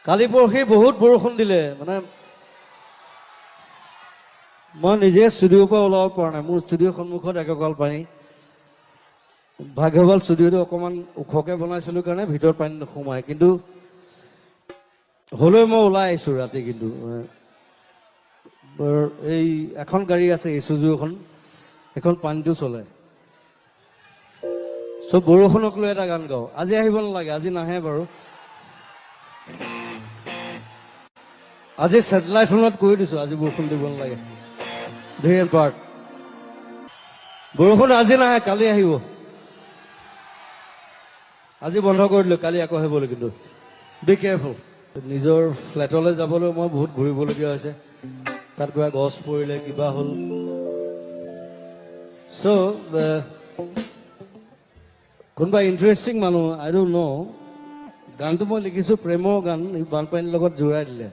কালি পৰহি বহুত বৰষুণ দিলে, মানে মই নিজে ষ্টুডিঅ'ৰ পৰা ওলাব পৰা নাই। মোৰ ষ্টুডিঅ'ৰ সন্মুখত একঁকাল পানী। ভাগ্যৱান ষ্টুডিঅ'টো অকণমান ওখকৈ বনাইছিলোঁ কাৰণে ভিতৰত পানী নোসোমায়, কিন্তু হ'লেও মই ওলাই আহিছোঁ ৰাতি। কিন্তু এই এখন গাড়ী আছে, ইচুজু এখন, এখন পানীটো চলে। চ' বৰষুণক লৈ এটা গান গাওঁ। আজি আহিব নালাগে, আজি নাহে বাৰু। আজি ছেটেলাইট ফোনত কৈ দিছোঁ, আজি বৰষুণ দিব নালাগে। ধীৰেণ পাৰ্ক বৰষুণ আজি নাহে, কালি আহিব। আজি বন্ধ কৰি দিলোঁ, কালি আকৌ আহিবলৈ। কিন্তু বি কেয়াৰফুল। নিজৰ ফ্লেটলৈ যাবলৈ মই বহুত ঘূৰিবলগীয়া হৈছে। তাত কিবা গছ পৰিলে, কিবা হ'ল। চ' কোনোবা ইণ্টাৰেষ্টিং মানুহ, আই don't ন', গানটো মই লিখিছোঁ, প্ৰেমৰ গান, এই বানপানীৰ লগত জোৰাই দিলে।